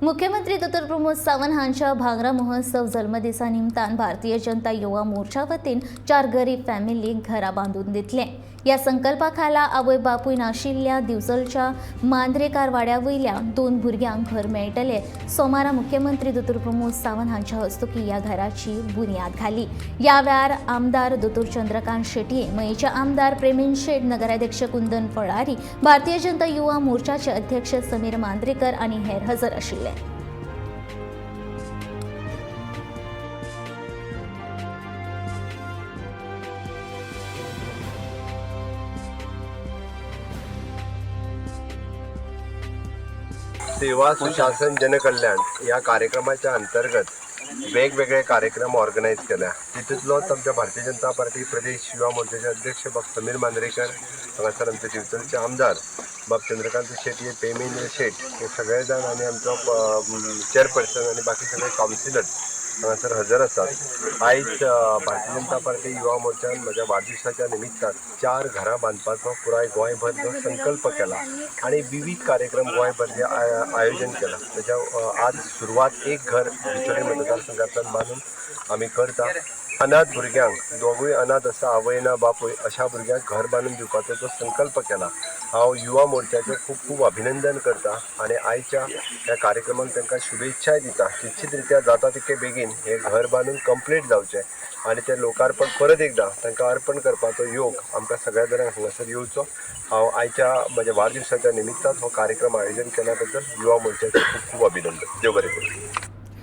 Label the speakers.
Speaker 1: मुख्यमंत्री दोतोर प्रमोद सावंत हांच्या भांगरा महोत्सव जल्मदिसा निमतान भारतीय जनता युवा मोर्चा वतीन 4 गरीब फॅमिलीक घरां बांदून दितले। ह्या संकल्पा खाला आवय बापूय नाशिल्ल्या दिवचलच्या मांद्रेकार वाड्या वयल्या 2 भुरग्यांक घर मेळटले। सोमारा मुख्यमंत्री दोतोर प्रमोद सावंत हांच्या हस्तुकीं ह्या घराची बुन्याद घाली। ह्या वेळार आमदार दोतोर चंद्रकांत शेटये, मयेचे आमदार प्रेमेंद्र शेट, नगराध्यक्ष कुंदन फळारी, भारतीय जनता युवा मोर्चाचे अध्यक्ष समीर मांद्रेकर आनी हेर हजर आशिल्ले।
Speaker 2: सेवा सुशासन जनकल्याण या कार्यक्रमाच्या अंतर्गत वेगवेगळे कार्यक्रम ऑर्गनायज केल्या। तितूंतलोच आमच्या भारतीय जनता पार्टी प्रदेश युवा मोर्चाचे अध्यक्ष बाब समीर मांद्रेकर, हांगासर आमचे दिवचलचे आमदार बाब चंद्रकांत शेटये, प्रेमेंद्र शेट हे सगळे जाण आनी आमचो चेअरपर्सन आनी बाकी सगळे कावन्सिलर्स हांगासर हजर आसात। आयज भारतीय जनता पार्टी युवा मोर्चान म्हज्या वाडदिवसाच्या निमित्तान 4 घरां बांदपाचो पुराय गोंयभर जो संकल्प केला आनी विविध कार्यक्रम गोंयभर जे आयोजन केला त्याच्या आज सुरवात एक घर बिचोली मतदारसंघांतल्यान बांदून आमी करता। अनाथ भुरग्यांक, दोगूय अनाथ आसा, आवय ना बापूय, अशा भुरग्यांक घर बांदून दिवपाचो जो संकल्प केला, हांव युवा मोर्चाचें खूब खूब अभिनंदन करता आनी आयच्या ह्या कार्यक्रमाक तांकां शुभेच्छाय दिता। निश्चित रित्या जाता तितके बेगीन हें घर बांदून कंप्लीट जावचें आनी तें लोकार्पण परत एकदां तांकां अर्पण करपाचो योग आमकां सगळ्या जाणांक हांगासर येवचो। हांव आयच्या म्हज्या वाडदिवसाच्या निमित्तान हो कार्यक्रम आयोजन केल्या बद्दल युवा मोर्चाचें खूब खूब अभिनंदन। देव बरें करूं।